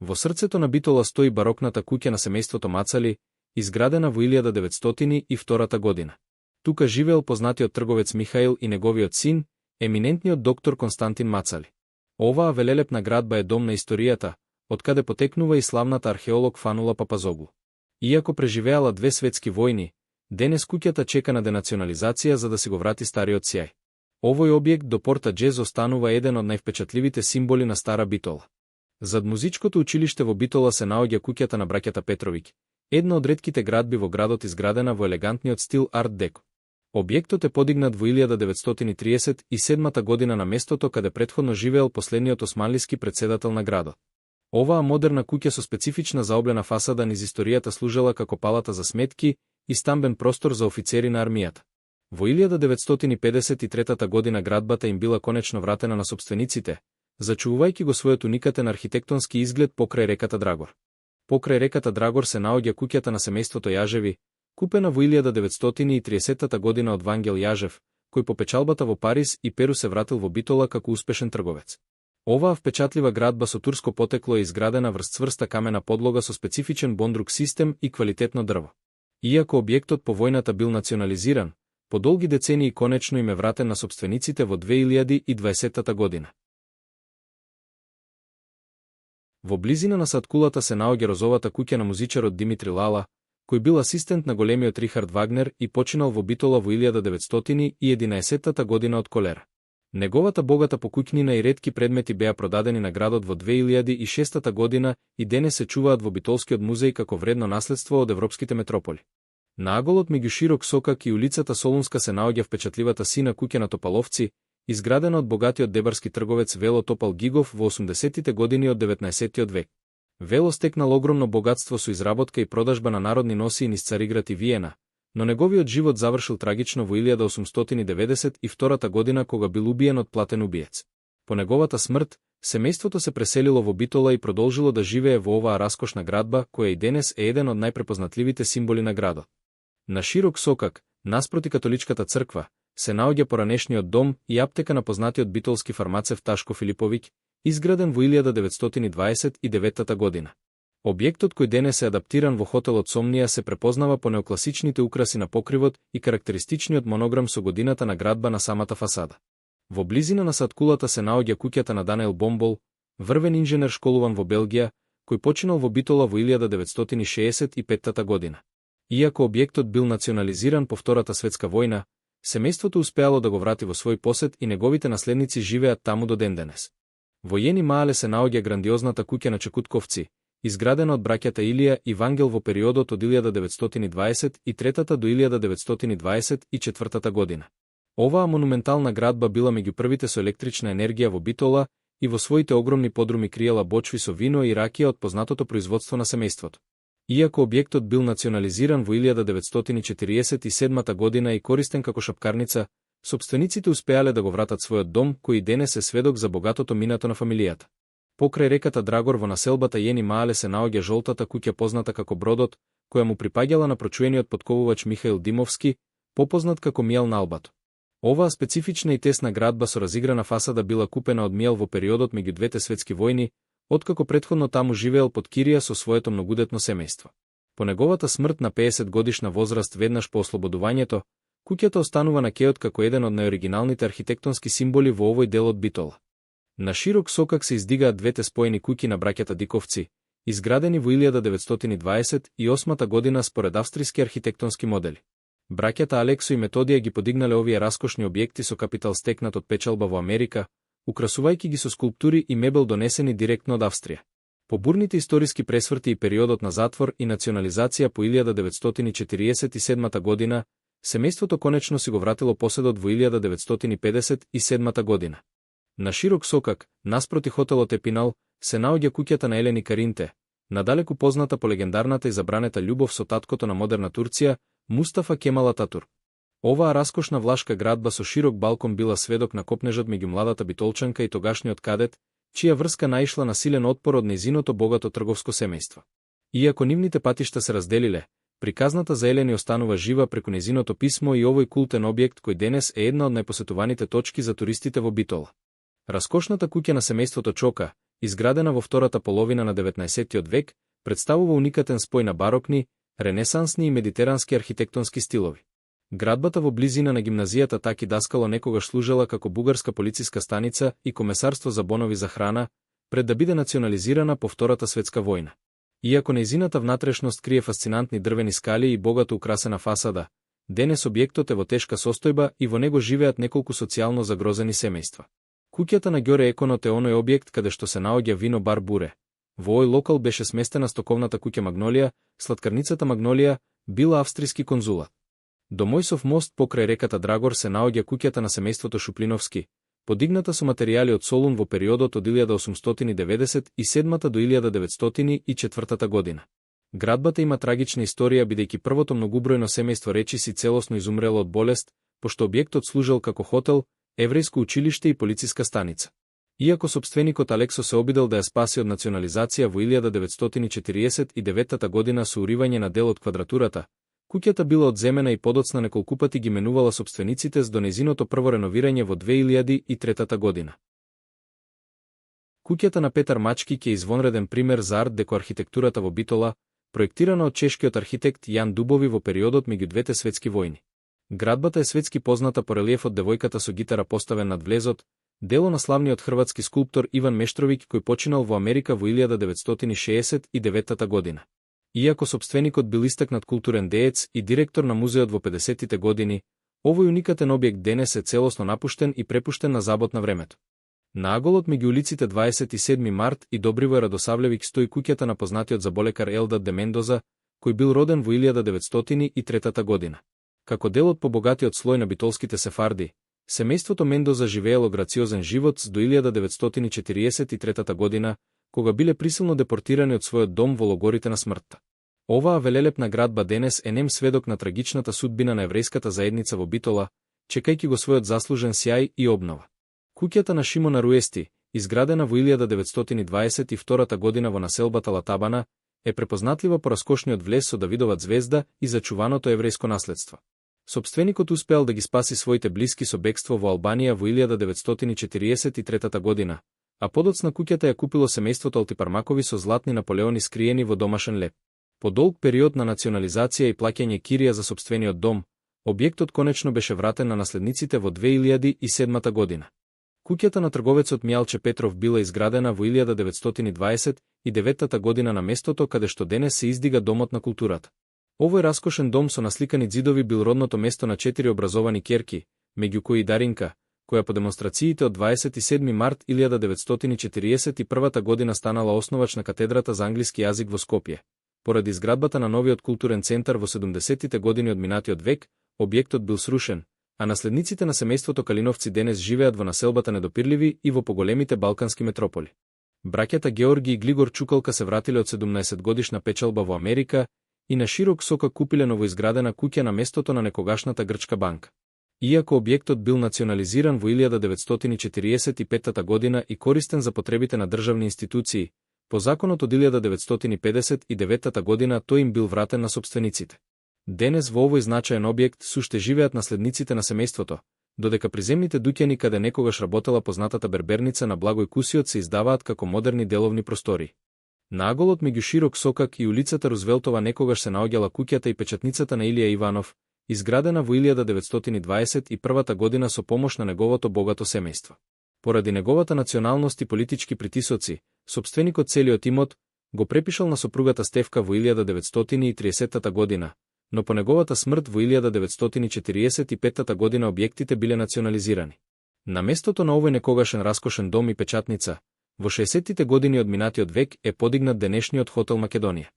Во срцето на Битола стои барокната куќа на семејството Мацали, изградена во 1902 година. Тука живеел познатиот трговец Михаил и неговиот син, еминентниот доктор Константин Мацали. Оваа велелепна градба е дом на историјата, откаде потекнува и славната археолог Фанула Папазоглу. Иако преживеала 2 светски војни, денес куќата чека на денационализација за да си го врати стариот сјај. Овој објект до Порта Джез останува еден од највпечатливите символи на Стара Битола. Зад музичкото училиште во Битола се наоѓа куќата на браќата Петровиќ, една од ретките градби во градот изградена во елегантниот стил арт деко. Објектот е подигнат во 1937 година на местото каде претходно живеел последниот османлиски председател на градот. Оваа модерна куќа со специфична заоблена фасада низ историјата служела како палата за сметки и стамбен простор за офицери на армијата. Во 1953 година градбата им била конечно вратена на сопствениците, зачувувајќи го својот уникатен архитектонски изглед покрај реката Драгор. Покрај реката Драгор се наоѓа куќата на семејството Јажеви, купена во 1930 година од Вангел Јажев, кој по печалбата во Париз и Перу се вратил во Битола како успешен трговец. Оваа впечатлива градба со турско потекло е изградена врз цврста камена подлога со специфичен бондрук систем и квалитетно дрво. Иако објектот по војната бил национализиран, по долги децении конечно им е вратен на сопствениците во 2020 година. Во близина на садкулата се наоѓа розовата куќа на музичарот Димитри Лала, кој бил асистент на големиот Рихард Вагнер и починал во Битола во 1911 година од колера. Неговата богата покуќнина и ретки предмети беа продадени на градот во 2006 година и денес се чуваат во Битолскиот музеј како вредно наследство од европските метрополи. На аголот меѓу Широк Сокак и улицата Солунска се наоѓа впечатливата сина куќа на Топаловци, изградена од богатиот дебарски трговец Вело Топал Гигов во 80-тите години од 19 век. Вело стекнал огромно богатство со изработка и продажба на народни носии низ Цариград и Виена, но неговиот живот завршил трагично во 1892 година кога бил убиен од платен убиец. По неговата смрт, семејството се преселило во Битола и продолжило да живее во оваа раскошна градба, која и денес е еден од најпрепознатливите символи на градот. На Широк Сокак, наспроти католичката црква, се наоѓа поранешниот дом и аптека на познатиот битолски фармацев Ташко Филиповиќ, изграден во 1929 година. Објектот кој денес е адаптиран во хотелот Сомнија се препознава по неокласичните украси на покривот и карактеристичниот монограм со годината на градба на самата фасада. Во близина на садкулата се наоѓа куќата на Даниел Бомбол, врвен инженер школуван во Белгија, кој починал во Битола во 1965 година. Иако објектот бил национализиран по Втората светска војна, семејството успеало да го врати во свој посет и неговите наследници живеат таму до ден денес. Во Јени Маале се наоѓа грандиозната куќа на Чекутковци, изградена од браќата Илија и Вангел во периодот од 1923 до 1924 година. Оваа монументална градба била меѓу првите со електрична енергија во Битола и во своите огромни подруми криела бочви со вино и ракија од познатото производство на семејството. Иако објектот бил национализиран во 1947 година и користен како шапкарница, сопствениците успеале да го вратат својот дом, кој денес е сведок за богатото минато на фамилијата. Покрај реката Драгор во населбата Јени Маале се наоѓа жолтата куќа позната како Бродот, која му припаѓала на прочуениот потковувач Михаил Димовски, попознат како Мијал на Албато. Оваа специфична и тесна градба со разиграна фасада била купена од Мијал во периодот меѓу двете светски војни, откако претходно таму живеел под кирија со своето многодетно семејство. По неговата смрт на 50 годишна возраст веднаш по ослободувањето, куќата останува на кеот како еден од најоригиналните архитектонски символи во овој дел од Битола. На Широк Сокак се издигаат двете споени куќи на браќата Диковци, изградени во 1928 година според австријски архитектонски модели. Браќата Алексо и Методија ги подигнале овие раскошни објекти со капитал стекнат од печалба во Америка, украсувајќи ги со скулптури и мебел донесени директно од Австрија. По бурните историски пресврти и периодот на затвор и национализација по 1947 година, семејството конечно си го вратило поседот во 1957 година. На Широк Сокак, наспроти хотелот Епинал, се наоѓа куќата на Елени Каринте, надалеку позната по легендарната и забранета љубов со таткото на модерна Турција, Мустафа Кемал Ататур. Оваа раскошна влашка градба со широк балкон била сведок на копнежот меѓу младата битолчанка и тогашниот кадет, чија врска наишла на силен отпор од нејзиното богато трговско семејство. Иако нивните патишта се разделиле, приказната за Елени останува жива преку нејзиното писмо и овој култен објект кој денес е една од најпосетуваните точки за туристите во Битола. Раскошната куќа на семејството Чока, изградена во втората половина на 19 век, представува уникатен спој на барокни, ренесансни и медитерански архитектонски стилови. Градбата во близина на гимназијата Таки Даскало некогаш служела како бугарска полициска станица и комесарство за бонови за храна, пред да биде национализирана по Втората светска војна. Иако нејзината внатрешност крие фасцинантни дрвени скали и богато украсена фасада, денес објектот е во тешка состојба и во него живеат неколку социјално загрозени семејства. Куќата на Ѓоре Еконот е оној објект каде што се наоѓа вино бар Буре. Во овој локал беше сместена стоковната куќа Магнолија, сладкарницата Магнолија, била австријски конзулат. До Мојсов мост покрај реката Драгор се наоѓа куќата на семејството Шуплиновски, подигната со материјали од Солун во периодот од 1897 до 1904 година. Градбата има трагична историја бидејќи првото многубројно семејство речиси целосно изумрело од болест, пошто објектот служел како хотел, еврејско училиште и полициска станица. Иако сопственикот Алексо се обидел да ја спаси од национализација во 1949 година со уривање на дел од квадратурата, куќата била одземена и подоцна неколку пати ги менувала сопствениците до нејзиното прво реновирање во 2003 година. Куќата на Петар Мачкик е извонреден пример за арт деко архитектурата во Битола, проектирана од чешкиот архитект Јан Дубови во периодот меѓу двете светски војни. Градбата е светски позната по релиефот Девојката со гитара поставен над влезот, дело на славниот хрватски скулптор Иван Мештровиќ кој починал во Америка во 1969 година. Иако сопственикот бил истакнат културен деец и директор на музеот во 50-тите години, овој уникатен објект денес е целосно напуштен и препуштен на забот на времето. На аголот меѓу улиците 27 март и Добривој Радосавлевиќ стои куќата на познатиот заболекар Елдат де Мендоза, кој бил роден во 1903 година. Како дел од побогатиот слој на битолските сефарди, семејството Мендоза живеело грациозен живот до 1943 година, кога биле присилно депортирани од својот дом во логорите на смртта. Оваа велелепна градба денес е нем сведок на трагичната судбина на еврејската заедница во Битола, чекајќи го својот заслужен сјај и обнова. Куќата на Шимона Руести, изградена во 1922 година во населбата Латабана, е препознатлива по раскошниот влез со Давидова звезда и зачуваното еврејско наследство. Сопственикот успеал да ги спаси своите блиски со бегство во Албанија во 1943 година, а подоцна куќата ја купило семејството Алтипармакови со златни наполеони скриени во домашен леп. По долг период на национализација и плаќање кирија за сопствениот дом, објектот конечно беше вратен на наследниците во 2007 година. Куќата на трговецот Мјалче Петров била изградена во 1929 година на местото каде што денес се издига Домот на културата. Овој раскошен дом со насликани ѕидови бил родното место на 4 образовани ќерки, меѓу кои и Даринка, која по демонстрациите од 27 март 1941 година станала основач на катедрата за англиски јазик во Скопје. Поради изградбата на новиот културен центар во 70-тите години од минатиот век, објектот бил срушен, а наследниците на семејството Калиновци денес живеат во населбата Недопирливи и во поголемите балкански метрополи. Браќата Георги и Глигор Чукалка се вратиле од 17 годишна печалба во Америка и на широк сока купиле новоизградена куќа на местото на некогашната грчка банка. Иако објектот бил национализиран во 1945 година и користен за потребите на државни институции, по законот од 1959 година тој им бил вратен на сопствениците. Денес во овој значаен објект суште живеат наследниците на семејството, додека приземните дуќани каде некогаш работела познатата берберница на Благој Кусиот се издаваат како модерни деловни простори. На аголот меѓу широк сокак и улицата Рузвелтова некогаш се наоѓала куќата и печатницата на Илија Иванов, изградена во 1921 година со помош на неговото богато семејство. Поради неговата националност и политички притисоци, сопственикот целиот имот го препишал на сопругата Стефка во 1930 година, но по неговата смрт во 1945 година објектите биле национализирани. На местото на овој некогашен раскошен дом и печатница, во 60-тите години од минатиот век е подигнат денешниот хотел Македонија.